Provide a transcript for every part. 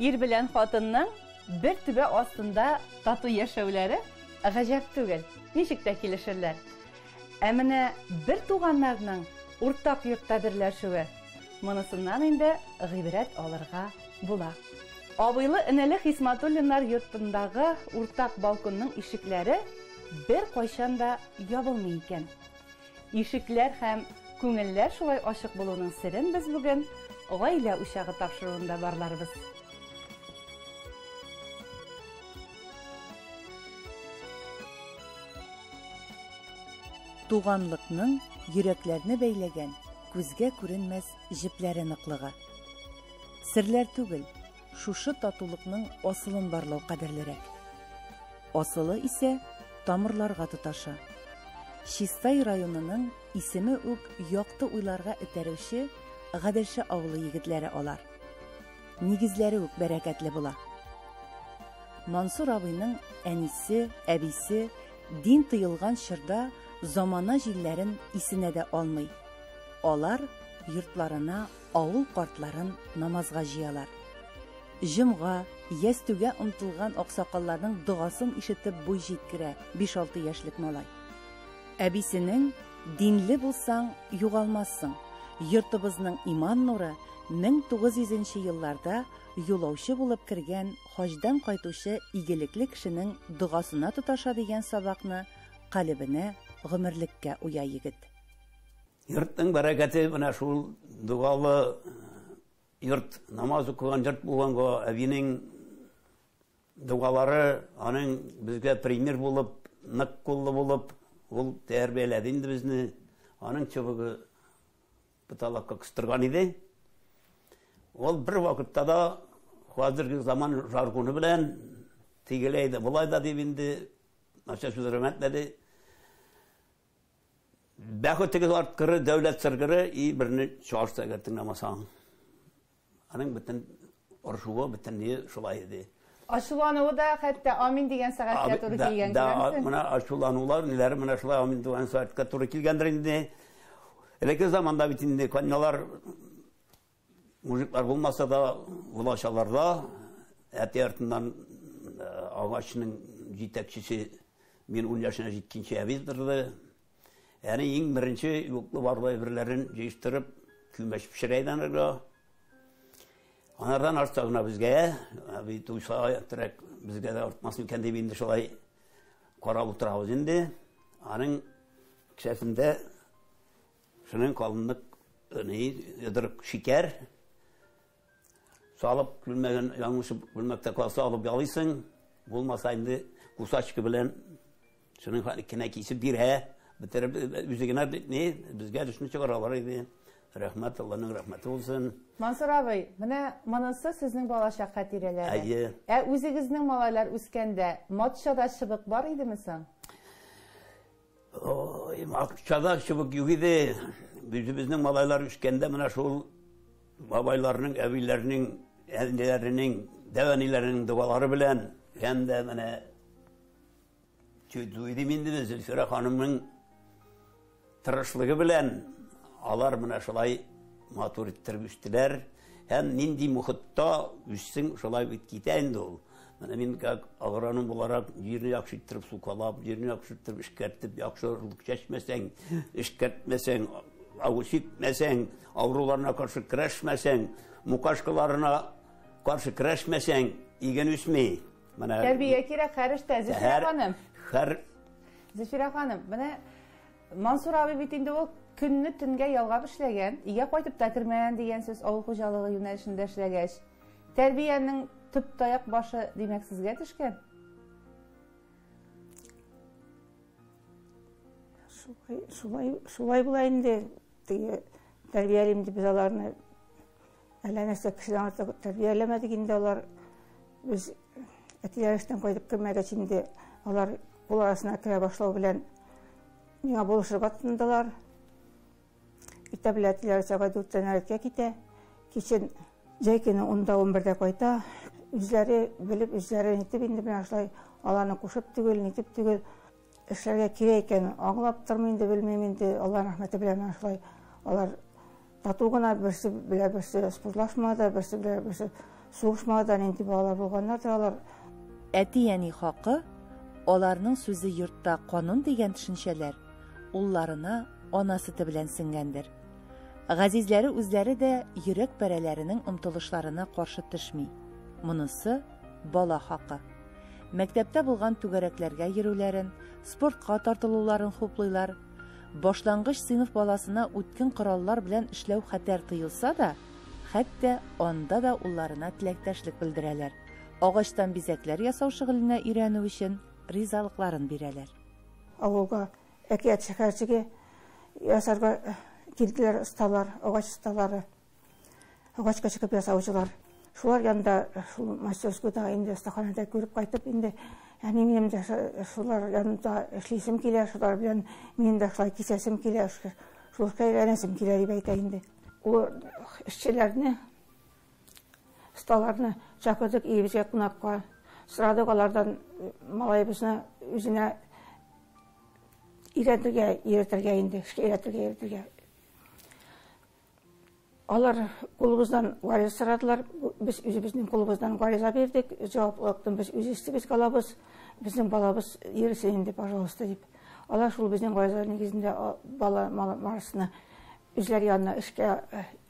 Ир белән хатынның бер түбә астында тату яшәүләре гаҗәп түгел, ничек тә килешерләр. Ә менә бер туганнарның уртак йортта берләшүе, монысыннан инде гыйбрәт алырга була. Абыйлы-энеле Хисматуллиннар йортындагы уртак балконның ишекләре беркайчан да ябылмый икән. Ишекләр һәм күңелләр шулай ачык булуның серен без бүген Гаилә учагы тапшыруында барларбыз. Туганлыкның йөрәкләрне бәйләгән күзгә күренмәс җепләре ныклыгы. Серләр түгел, шушы татулыкның асылын барлау кадерлерәк. Асылы исә тамырларга тоташа. Чистай районының исеме үк якты уйларга этәрүче Гаделша авылы егетләре алар. Нигезләре үк бәрәкәтле була. Мансур абыйның әнисе, әбисе дин тыелган чорда замана җилләрен исенә дә алмый. Алар йортларына авыл картларын намазга җыялар. Җомга, ястүгә омтылган аксакалларның догасын ишетеп буй җиткерә биш-алты яшьлек малай. Әбисенең, Динле булсаң, югалмассың, йортыбызның иман нуры 1900 нче елларда юлаучы булып кергән хаҗдан кайтучы игелекле кешенең догасына тоташа дигән сабакны калебенә гомерлеккә уя егет. Йортның бәрәкәте менә шул догалы йорт, намаз укыган йорт булганга, әбинең догалары аның безгә пример булып, нык куллы булып, ул тәрбияләде инде безне. Аның чыбыгы потолокка кыстырган иде. Ул бер вакытта да хәзерге заман жаргоны белән тигеләй дә, болай да дип инде начар сүз әйтмәде. Бәхетегез арткыры, дәүләт сыргыры, и берне чыгарса әгәр тыңламасаң. Аның бөтен оршуы, бөтен ни шулай иде. Ачулануы да хәтта амин дигән сәгатькә туры килгән, да, менә ачуланулар, ниләре менә шулай амин дигән сәгатькә туры килгәндер инде. Элекке заманда бит инде коньялар Мужиклар булмаса да, булачаларда әти артыннан агачның җитәкчесе мин ун яшенә җиткәнче әби торды. Әни иң беренче юклы барлы әйберләрен җыештырып, күмәч пешерә иде анарга. Анардан артса гына безгә, әби туйса, терәк безгә дә артмас микән дип инде шулай карап утырабыз инде. Аның кесәсендә Шуның калынлык ни йодрык шикәр салып күлмәген яңлышып күлмәктә калса алып ялыйсың, булмаса инде кусачка белән шуның кенә кисеп бирә, бетереп үзе генә ни безгә дошны чыгаралар иде. Рәхмәт, Алланың рәхмәте булсын. Мансур абый, менә монысы сезнең балачак хатирәләре. Әйе. Ә үзегезнең малайлар үскәндә матчада чыбык бар идеме соң? Ой, акчада чыбык юк иде. Үзебезнең малайлар үскәндә менә шул бабайларның, әбиләрнең, әниләренең, дәү әниләренең догалары белән һәм дә менә Чүдү инде Зөлфирә ханымның тырышлыгы белән алар менә шулай матур иттереп үстеләр. Һәм нинди мохитта үссең, шулай бит китә инде ул. Менә мин как агроном буларак җирне яхшы иттереп сукалап, җирне яхшы иттереп эшкәртеп, яхшы орлык чәчмәсәң, эшкәртмәсәң, агу сипмәсәң, авыруларына каршы көрәшмәсәң, мукашкаларына каршы көрәшмәсәң, иген үсми. Менә тәрбия кирәк һәр эштә, Зөфирә ханым. Һәр Зөфирә ханым, менә Мансур абый бит инде ул көнне төнгә ялгап эшләгән, өйгә кайтып та кермәгән дигән сүз авыл хуҗалыгы юнәлешендә эшләгәч. Тәрбиянең төп таяк башы, димәк, сезгә төшкән? Шулай, шулай, шулай була инде. Теге тәрбиялим дип без аларны әллә нәрсә кешедән артык тәрбияләмәдек инде алар. Без әтиләр эштән кайтып кермәгәч инде алар кул арасына керә башлау белән миңа булышырга тотындылар. Иртә белән әтиләре сәгать дүрттә нәрәткә китә. Кичен җәй көне унда, унбердә кайта. Үзләре белеп, үзләре нитеп инде менә шулай аларны кушып түгел, нитеп түгел эшләргә кирәк икәнен аңлап тормый инде, белмим инде. Аллаһ рәхмәте белән менә шулай алар тату гына берсе белән берсе спорлашмады, берсе белән берсе Сугышмады да, нинди балалар булганнардыр алар. Әти-әни хакы, аларның сүзе йортта канун дигән төшенчәләр улларына ана сөте белән сеңгәндер. Газизләре үзләре дә йөрәк парәләренең омтылышларына каршы төшми. Монысы бала хакы. Мәктәптә булган түгәрәкләргә йөрүләрен, спортка тартылуларын хуплыйлар. Башлангыч сыйныф баласына үткен кораллар белән эшләү хәтәр тоелса да, хәтта анда да улларына теләктәшлек белдерәләр. Агачтан бизәкләр ясау шөгыленә өйрәнү өчен ризалыкларын бирәләр. Авылга әкият шәһәрчеге ясарга килделәр осталар, агач осталары, агачка чыгып ясаучылар. Шулар янында шул мастерскойда инде остаханәдә күреп кайтып инде, әни, минем дә шулар янында эшлисем килә, шулар белән минем дә шулай кисәсем килә, шул эшкә өйрәнәсем килә дип әйтә инде. Ул эшчеләрне, осталарны чакырдык өебезгә кунакка. Сорадык алардан малаебызны үзенә өйрәтергә, өйрәтергә инде, эшкә өйрәтергә, өйрәтергә. Алар кулыбыздан гариза сорадылар, без үзебезнең кулыбыздан гариза бирдек, җаваплылыктан без үз өстебезгә алабыз, безнең балабыз йөресен инде, пожалуйста, дип. Алар шул безнең гариза нигезендә бала Марсны үзләре янына эшкә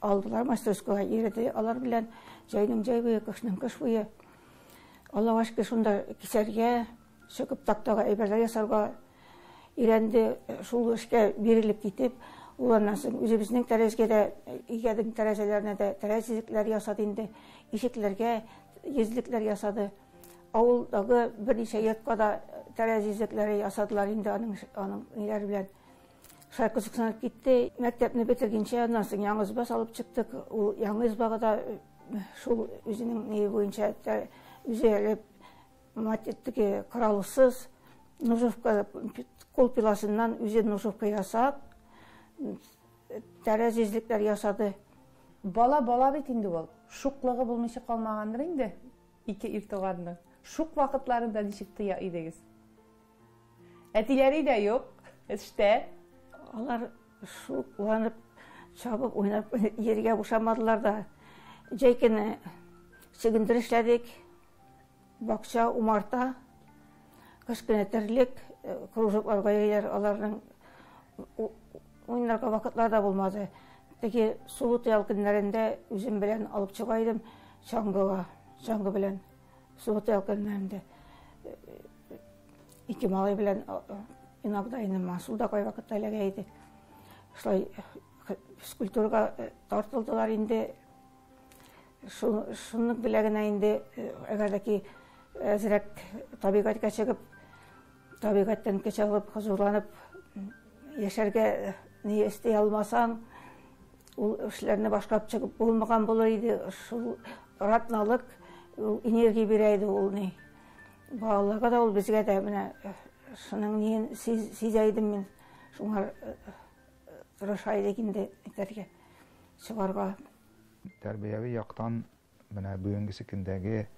алдылар, мастерскойга йөрде алар белән җәйнең җәй буе, кышның кыш буе. Аллага шөкер, шунда кисәргә, чыгып тактага әйберләр ясарга өйрәнде, шул эшкә бирелеп китеп, ул аннан соң үзебезнең тәрәзгә дә, өйгәнең тәрәзәләренә дә тәрәз йөзлекләр ясады инде, ишекләргә йөзлекләр ясады. Авылдагы берничә йортка да тәрәз йөзлекләре ясадылар инде аның ниләре белән. Шулай кызыксынып китте. Мәктәпне бетергәнчә, аннан соң яңа изба салып чыктык. Ул яңа избага да шул үзенең ние буенча үзе әле теге коралсыз ножовка, кул пиласыннан үзе ножовка ясап, тәрәз йөзлекләр ясады. Бала бала бит инде ул. Шуклыгы булмыйча калмагандыр инде ике ир туганның. Шук вакытларында ничек тыя идегез? Әтиләре дә юк, эштә. Алар шукланып, чабып, уйнап җиргә бушамадылар да. Җәй көне чөгендер эшләдек, бакча, умарта, кыш көне терлек, кружокларга йөриләр, аларның уйнарга вакытлары да булмады. Теге суббота ял көннәрендә үзем белән алып чыга идем чаңгыга, чаңгы белән суббота ял көннәрендә. Ике малай белән иногда инде Мансур да кайвакытта эләгә иде. Шулай физкультурага тартылдылар инде. Шуның белән генә инде, әгәр дә ки әзрәк табигатькә чыгып, табигатьтән көч алып, хозурланып яшәргә ни эсти алмасаң, ул эшләрне башкарып чыгып булмаган булыр иде. Шул ратналык ул энергия бирә иде ул ни. Балаларга да ул, безгә дә менә шуның ниен сизә идем мин. Шуңар тырыша идек инде итәргә, чыгарга. Тәрбияви яктан менә бүгенгесе көндәге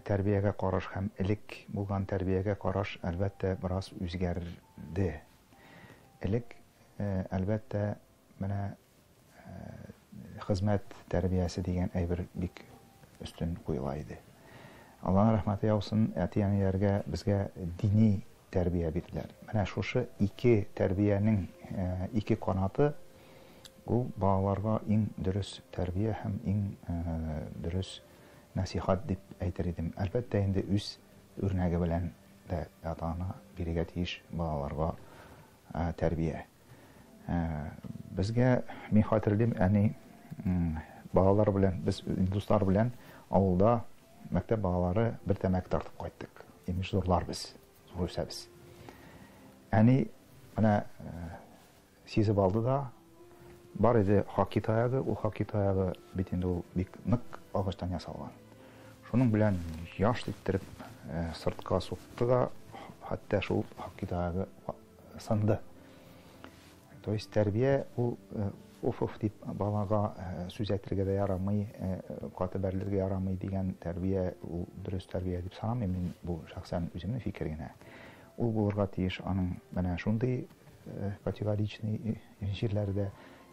тәрбиягә караш һәм элек булган тәрбиягә караш, әлбәттә, бераз үзгәрде. Элек, әлбәттә, менә хезмәт тәрбиясе дигән әйбер бик өстен куела иде. Алланың рәхмәте яусын әти-әниләргә, безгә дини тәрбия бирделәр. Менә шушы ике тәрбиянең ике канаты ул балаларга иң дөрес тәрбия һәм иң дөрес нәсихәт дип әйтер идем. Әлбәттә инде, үз үрнәге белән дә ата-ана бирергә тиеш балаларга тәрбия. Безгә, мин хәтерлим, әни балалар белән, без дуслар белән авылда мәктәп балалары бер тәмәке тартып кайттык. Имеш, зурлар без, зур үсәбез. Әни менә сизеп алды да, бар иде хоккей таягы, ул хоккей таягы бит инде ул бик нык агачтан ясалган. Шуның белән яш иттереп сыртка сукты да, хәтта шул хоккей таягы сынды. То есть тәрбия ул уф-уф дип балага сүз әйтергә дә ярамый, каты бәрелергә ярамый дигән тәрбия ул дөрес тәрбия дип санамыйм мин, бу шәхсән үземнең фикер генә. Ул булырга тиеш аның менә шундый категоричный җирләрдә.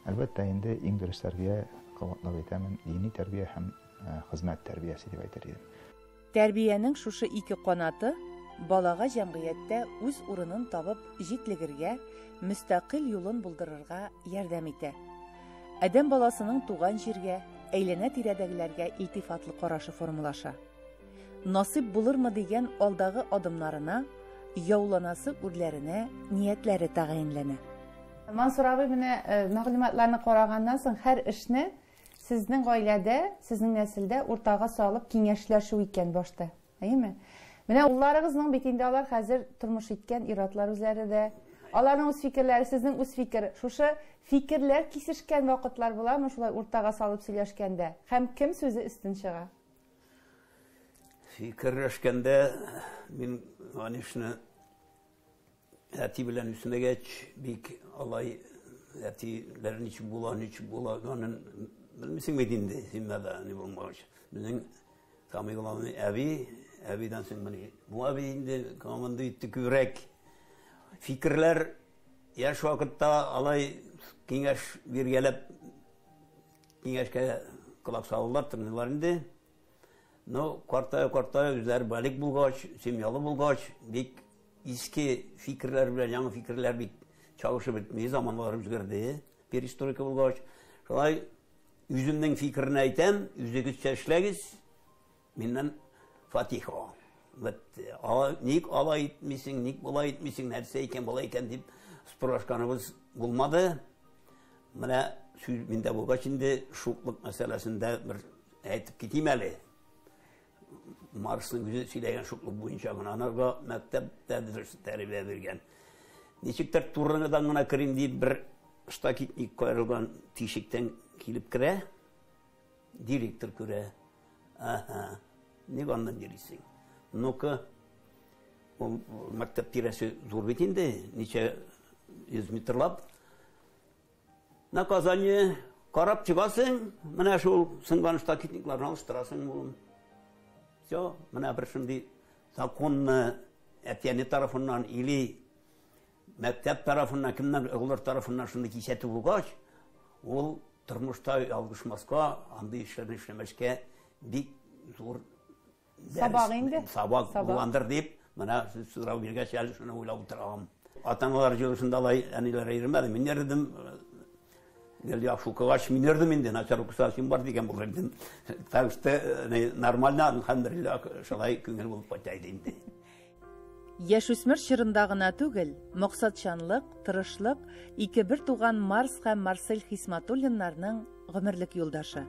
Әлбәттә инде, иң дөрес тәрбия, кабатлап әйтәмен, дини тәрбия һәм хезмәт тәрбиясе дип әйтер идем. Тәрбиянең шушы ике канаты балага җәмгыятьтә үз урынын табып җитлегергә, мөстәкыйль юлын булдырырга ярдәм итә. Адәм баласының туган җиргә, әйләнә-тирәдәгеләргә илтифатлы карашы формалаша. Насыйп булырмы дигән алдагы адымнарына, яуланасы үрләренә ниятләре тәгаенләнә. Мансур абый, менә мәгълүматларны караганнан соң һәр эшне сезнең гаиләдә, сезнең нәселдә уртага салып киңәшләшү икән башта. Әйеме? Менә улларыгызның бит инде алар хәзер тормыш иткән ир-атлар үзләре дә. Аларның үз фикерләре, сезнең үз фикер. Шушы фикерләр кисешкән вакытлар буламы шулай уртага салып сөйләшкәндә? Һәм кем сүзе өстен чыга? Фикерләшкәндә мин, конечно, әти белән үсмәгәч, бик алай әтиләр ничек була, ничек була, анын белмисең бит инде, семьяда ни булмагач. Безнең самый главный әби, әбидән соң менә бу әби инде команда итте күбрәк. Фикерләр яшь вакытта алай киңәш биргәләп, киңәшкә колак салалар, тыңлыйлар инде. Но картая-картая үзләре балигъ булгач, семьялы булгач, бик иске фикерләр белән яңа фикерләр бик чагышып бетми, заманнар үзгәрде, перестройка булгач. Шулай үземнең фикерен әйтәм, үзегезчә эшләгез, миннән фатиха. Бетте. Ник алай итмисең, ник болай итмисең, нәрсә икән, болай икән дип сорашканыбыз булмады. Менә сүз миндә булгач инде шуклык мәсьәләсендә бер әйтеп китим әле. Марсның үзе сөйләгән шуклык буенча гына анарга мәктәптә дөрес тәрбия биргән. Ничектер турыдан гына керим дип бер штакетник каерылган тишектән килеп керә. Директор күрә. Ага, ник аннан йөрисең? Ну-ка, ул мәктәп тирәсе зур бит инде, ничә йөз метрлап. Наказание карап чыгасың, менә шул сынган штакетникларны алыштырасың, улым. Все, менә бер шундый законны әти-әни тарафыннан или мәктәп тарафыннан, кемнәр олылар тарафыннан шундый кисәтү булгач, ул тормышта ялгышмаска, андый эшләрне эшләмәскә бик зур сабак инде. Сабак булгандыр дип, менә сез сорау биргәч, әле шуны уйлап утырам. Ата-аналар җыелышында алай әниләр йөрмәде. Мин йөрдем. Гел яхшы укыгач, мин йөрдем инде, начар укыса син бар дигән булыр идем. Так что нормально, альхамдулилла, шулай күңел булып кайта иде инде. Яшүсмер чорында гына түгел, максатчанлык, тырышлык ике бер туган Марс һәм Марсель Хисматуллиннарның гомерлек юлдашы.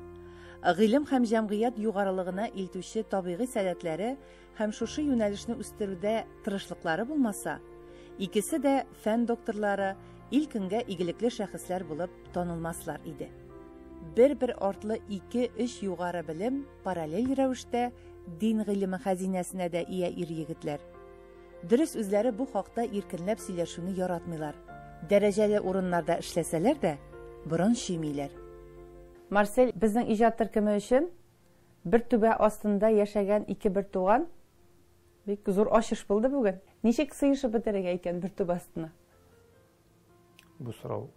Гыйлем һәм җәмгыять югарылыгына илтүче табигый сәләтләре һәм шушы юнәлешне үстерүдә тырышлыклары булмаса, икесе дә фән докторлары, ил-көнгә игелекле шәхесләр булып танылмаслар иде. Бер-бер артлы ике-өч югары белем параллель рәвештә дин гыйлеме хәзинәсенә дә ия ир-егетләр. Дөрес, үзләре бу хакта иркенләп сөйләшүне яратмыйлар. Дәрәҗәле урыннарда эшләсәләр дә, борын чөймиләр. Марсель, безнең иҗат төркеме өчен бер түбә астында яшәгән ике бер туган бик зур ачыш булды бүген. Ничек сыешып бетерергә икән бер түбә астына? Бу сорау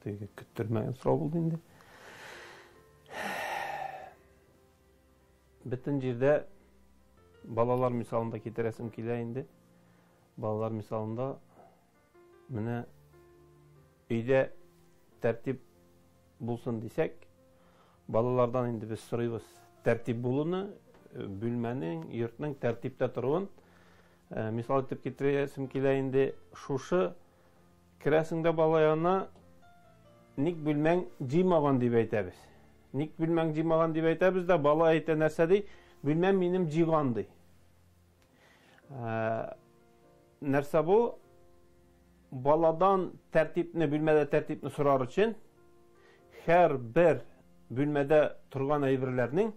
теге көттермәгән сорау булды инде. Бөтен җирдә балалар мисалында китерәсем килә инде. Балалар мисалында менә өйдә тәртип булсын дисәк, балалардан инде без сорыйбыз тәртип булуны, бүлмәнең, йортның тәртиптә торуын. Мисал итеп китерәсем килә инде, шушы керәсең дә бала янына, ник бүлмәң җыймаган дип әйтәбез. Ник бүлмәң җыймаган дип әйтәбез дә, бала әйтә нәрсә ди? Бүлмәм минем җыйган ди. Нәрсә бу? Баладан тәртипне, бүлмәдә тәртипне сорар өчен һәр бер бүлмәдә торган әйберләрнең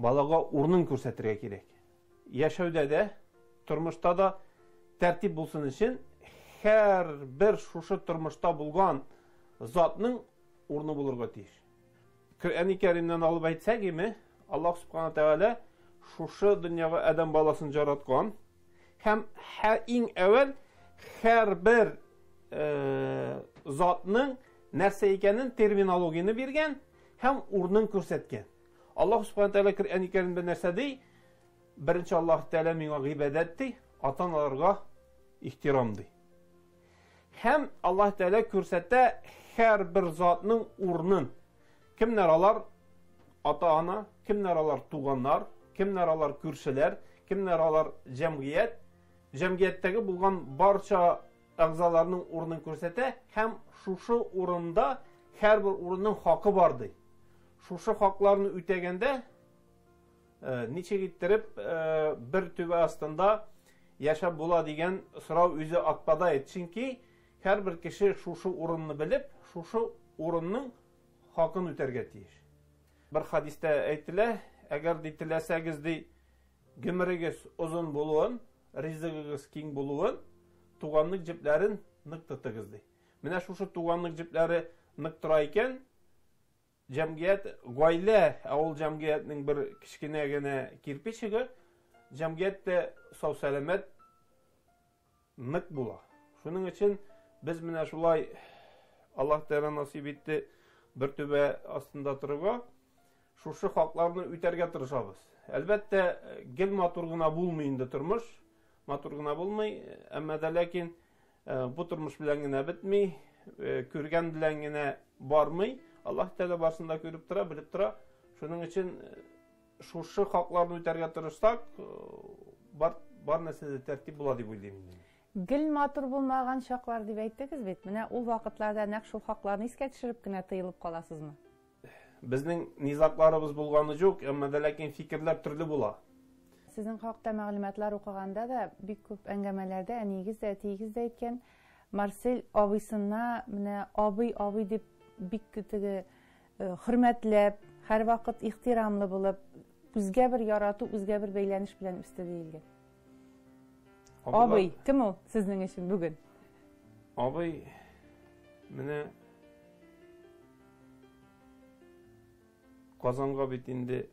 балага урынын күрсәтергә кирәк. Яшәүдә дә, тормышта да тәртип булсын өчен һәр бер шушы тормышта булган затның урыны булырга тиеш. Коръәни Кәримнән алып әйтсәк име, Аллаһ Субхана Тәгалә шушы дөньяга адәм баласын жараткан һәм иң әүвәл һәрбер затның нәрсә икәнен терминологияне биргән һәм урынын күрсәткән. Аллаһ Субхану Тәгалә Коръән Кәримдә нәрсә ди? Беренче Аллаһ Тәгалә миңа гыйбадәт ди, ата-аналарга ихтирам ди. Һәм Аллаһ Тәгалә күрсәтә һәрбер затның урынын. Кемнәр алар? Ата-ана, кемнәр алар туганнар, кемнәр алар күршеләр, кемнәр алар җәмгыять. Җәмгыятьтәге булган барча әгъзаларның урынын күрсәтә һәм шушы урында һәрбер урынның хакы бар ди. Шушы хакларны үтәгәндә э, ничек иттереп э, бер түбә астында яшәп була дигән сорау үзе отпадает. Чөнки һәрбер кеше шушы урынны белеп, шушы урынның хакын үтәргә тиеш. Бер хадистә әйтелә, әгәр ди теләсәгез ди, гомерегез озын булуын, ризыгыгыз киң булуын, туганлык җепләрен нык тотыгыз ди. Менә шушы туганлык җепләре нык тора икән, җәмгыять, гаилә, ә ул җәмгыятьнең бер кечкенә генә кирпичеге, җәмгыять тә сау-сәламәт нык була. Шуның өчен без менә шулай Аллаһ Тәгалә насыйп итте бер түбә астында торырга, шушы хакларны үтәргә тырышабыз. Әлбәттә, гел матур гына булмый инде тормыш, матур гына булмый, әмма дә ләкин э, бу тормыш белән генә бетми, э, күргән белән генә бармый. Аллаһ Тәгалә барысын да күреп тора, белеп тора. Шуның өчен э, шушы хакларны үтәргә тырышсак, бар бар нәрсә дә тәртип була дип уйлыйм инде. Гел матур булмаган чаклар дип әйттегез бит. Менә ул вакытларда нәкъ шул хакларны искә төшереп кенә тыелып каласызмы? Безнең низагларыбыз булганы юк, әмма дә ләкин фикерләр төрле була. Сезнең хакта мәгълүматлар укыганда да бик күп әңгәмәләрдә әниегез дә, әтиегез дә әйткән, Марсель абыйсына менә абый, абый дип бик теге э, хөрмәтләп, һәрвакыт ихтирамлы булып, үзгә бер ярату, үзгә бер бәйләнеш белән үсте диелгән. Абый, кем ул сезнең өчен бүген? Абый, менә Казанга бит инде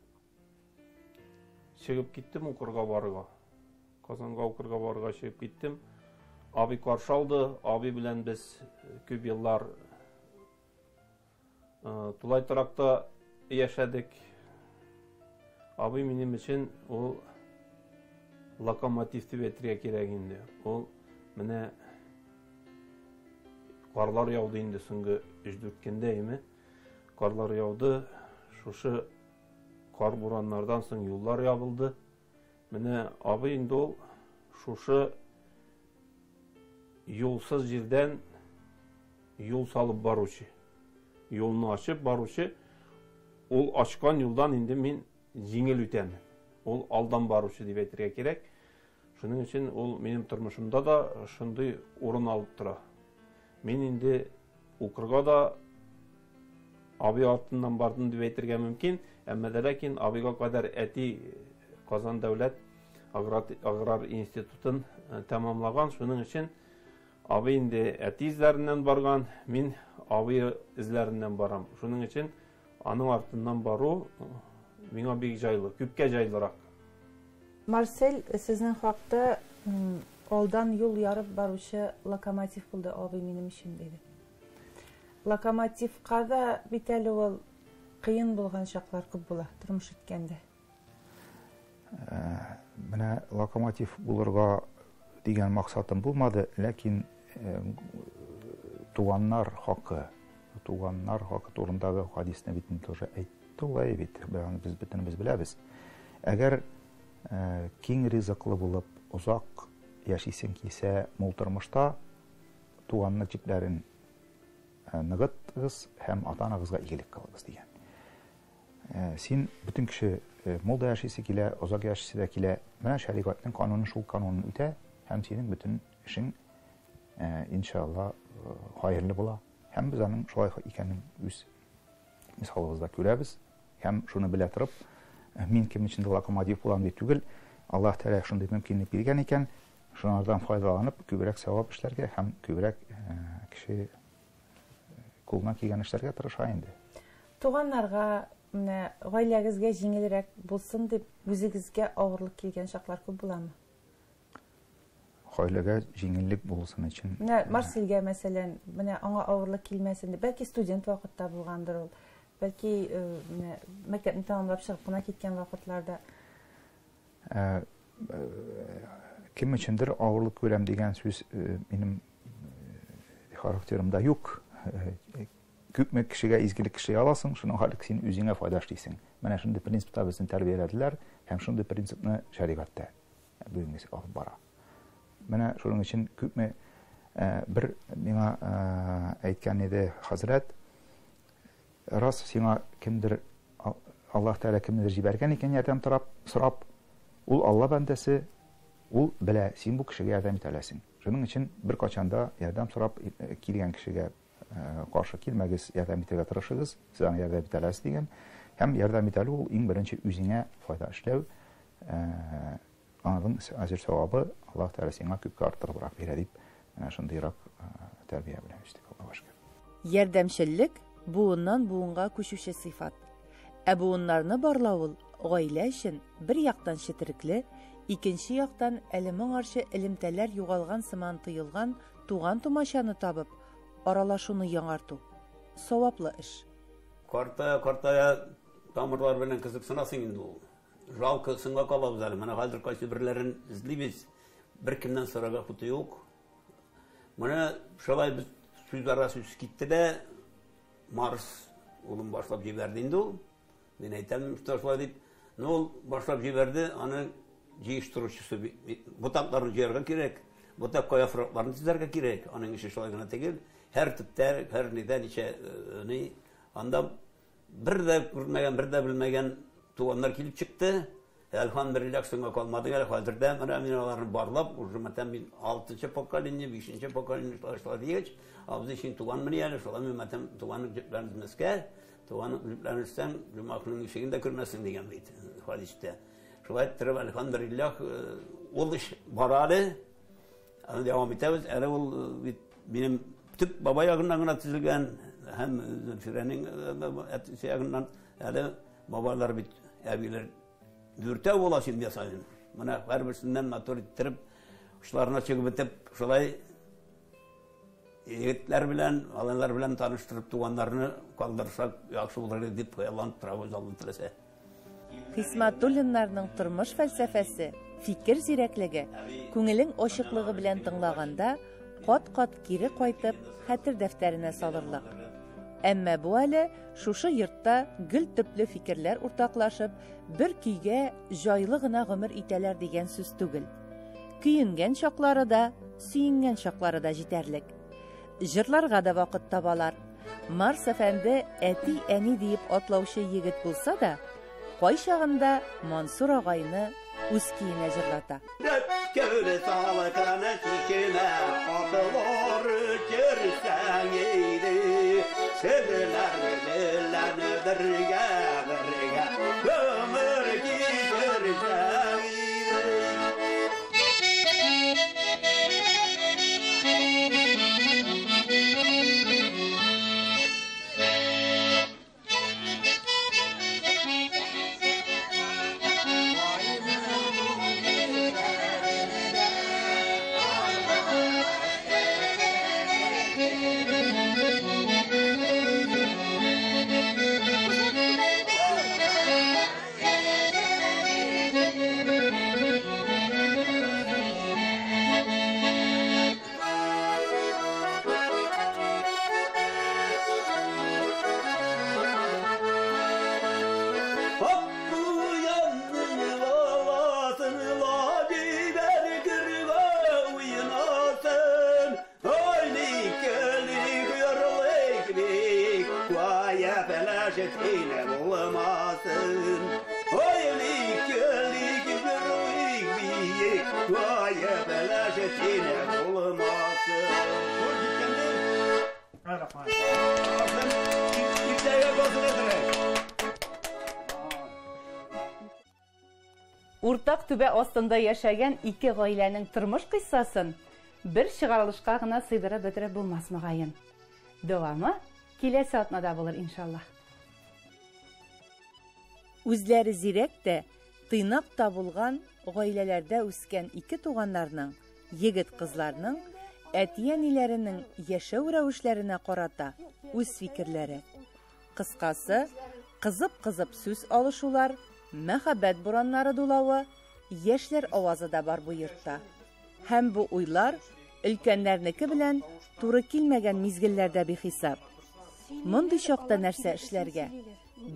чыгып киттем укырга барырга. Казанга укырга барырга чыгып киттем. Абый каршы алды. Абый белән без күп еллар э, тулай торакта яшәдек. Абый минем өчен ул локомотив дип әйтергә кирәк инде. Ул менә карлар яуды инде соңгы 3-4 көндә, име? Карлар яуды. Шушы кар бураннардан соң юллар ябылды. Менә абый инде ул шушы юлсыз җирдән юл салып баручы. Юлны ачып баручы. Ул ачкан юлдан инде мин җиңел үтәм. Ул алдан баручы дип әйтергә кирәк. Шуның өчен ул минем тормышымда да шундый урын алып тора. Мин инде укырга да абый артыннан бардым дип әйтергә мөмкин, әмма дә ләкин абыйга кадәр әти Казан дәүләт аграр институтын э, тәмамлаган, шуның өчен абый инде әти эзләреннән барган, мин абый эзләреннән барам. Шуның өчен аның артыннан бару э, миңа бик җайлы, күпкә җайлырак. Марсель, сезнең хакта алдан юл ярып баручы локомотив булды абый минем өчен, диде. Локомотивка да бит әле ул кыен булган чаклар күп була тормыш иткәндә. Э, менә локомотив булырга дигән максатым булмады, ләкин э, туганнар хакы, туганнар хакы турындагы хадисне бит тоже әйтте ул бит, без бөтенебез беләбез. Әгәр э, киң ризыклы булып, озак яшисең килсә, мул тормышта туганлык җепләрен ныгытыгыз һәм ата-анагызга игелек кылыгыз дигән. Син бөтен кеше мул да яшисе килә, озак яшисе дә килә. Менә шәригатьнең кануны шул канунын үтә һәм синең бөтен эшең иншалла хәерле була. Һәм без аның шулай икәнен үз мисалыбызда күрәбез. Һәм шуны белә торып, мин кем өчен дә локомотив булам дип түгел, Аллаһ Тәгалә шундый мөмкинлек биргән икән, шунардан файдаланып, күбрәк савап эшләргә һәм күбрәк кеше кулына килгән эшләргә тырыша инде. Туганнарга, менә гаиләгезгә җиңелрәк булсын дип, үзегезгә авырлык килгән чаклар күп буламы? Гаиләгә җиңеллек булсын өчен. Менә Марсельгә, мәсәлән, менә аңа авырлык килмәсен дип, бәлки студент вакытта булгандыр ул. Бәлки, менә мәктәпне тәмамлап чыгып кына киткән вакытларда. Кем өчендер авырлык күрәм дигән сүз минем характерымда юк. Күпме кешегә изгелек эшли аласың, шуның хәтле син үзеңә файда эшлисең. Менә шундый принципта безне тәрбияләделәр һәм шундый принципны шәригать тә бүгенге алып бара. Менә шуның өчен күпме бер миңа әйткән иде хәзрәт, рас сиңа кемдер Аллаһ Тәгалә кемнедер җибәргән икән ярдәм торап, сорап, ул Алла бәндәсе, ул белә, син бу кешегә ярдәм итә аласың. Шуның өчен беркайчан да ярдәм сорап килгән кешегә каршы килмәгез, ярдәм итәргә тырышыгыз, сез аңа ярдәм итә аласыз дигән. Һәм ярдәм итә алу ул иң беренче үзеңә файда эшләү, аның әҗер савабы Аллаһ Тәгалә сиңа күпкә арттырыбрак бирә дип, менә шундыйрак тәрбия белән үстек, Аллаһка шөкер. Ярдәмчеллек буыннан буынга күчүче сыйфат. Ә буыннарны барлау ул гаилә өчен бер яктан четерекле, икенче яктан әле моңарчы элемтәләр югалган сыман тоелган туган-тумачаны табып, аралашуны яңарту. Саваплы эш. Картая, картая тамырлар белән кызыксынасың инде ул. Жалко, соңга калабыз әле. Менә хәзер кайсы берләрен эзлибез. Беркемнән сорарга хаты юк. Менә шулай без сүз ара сүз китте дә, Марс улым башлап җибәрде инде ул. Мин әйтәм, что шулай дип. Ну, ул башлап җибәрде, аны җыештыручысы ботакларын җыярга кирәк, ботакка яфракларын тезәргә кирәк. Аның эше шулай гына түгел. Һәр төптә, һәр нидә ничә ни, анда бер дә күрмәгән, бер дә белмәгән туганнар килеп чыкты. Әлхәмдүлилләһ, соңга калмадык әле хәзер дә. Менә мин аларны барлап, уже мәтәм мин 6-нчы поколение, 5-нче поколение шулай шулай дигәч, абзый син туганмыни әле, шулай мин мәтәм туганлык җепләрен өзмәскә, туганлык җепләрен өзсәң, җомга көненең ишеген дә күрмәссең дигән бит хәдистә. Шулай иттереп, әлхәмдүлилләһ, ул эш бара әле. Аны дәвам итәбез. Әле ул бит минем төп баба ягыннан гына төзелгән һәм Зөлфирәнең әтисе ягыннан әле бабалар бит, әбиләр дүртәү була семья саен. Менә һәрберсеннән матур иттереп, учларына чыгып бетеп, шулай егетләр белән, малайлар белән таныштырып туганнарны калдырсак яхшы булыр иде дип хыялланып торабыз, Алла теләсә. Хисматуллиннарның тормыш фәлсәфәсе, фикер зирәклеге, күңелең ачыклыгы белән тыңлаганда, кат-кат кире кайтып, хәтер дәфтәренә салырлык. Әмма бу әле шушы йортта гел төпле фикерләр уртаклашып, бер көйгә җайлы гына гомер итәләр дигән сүз түгел. Көенгән чаклары да, сөенгән чаклары да җитәрлек. Җырларга да вакыт табалар. Марс әфәнде әти-әни диеп атлаучы егет булса да, кайчагында Мансур агайны үз көенә җырлата. Дәпкәле салкын чишмә атлар керсәң иде, сезләр белән бергә бергә гомер кичерсәң иде. Уртак түбә астында яшәгән ике гаиләнең тормыш кыйссасын бер чыгарылышка гына сыйдырып бетереп булмас мөгаен. Дәвамы киләсе атнада булыр иншаллаһ. Үзләре зирәк тә, тыйнак та булган гаиләләрдә үскән ике туганнарның, егет-кызларның әти-әниләренең яшәү рәвешләренә карата үз фикерләре. Кыскасы, кызып-кызып сүз алышулар, мәхәббәт бураннары дулавы, яшьләр авазы да бар бу йортта. Һәм бу уйлар өлкәннәрнеке белән туры килмәгән мизгелләр дә бихисап. Мондый чакта нәрсә эшләргә?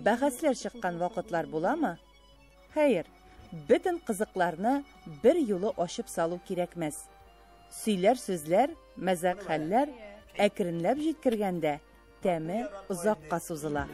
Бәхәсләр чыккан вакытлар буламы? Хәер, бөтен кызыкларны бер юлы ачып салу кирәкмәс. Сөйләр сүзләр, мәзәк хәлләр әкренләп җиткергәндә тәме озакка сузыла.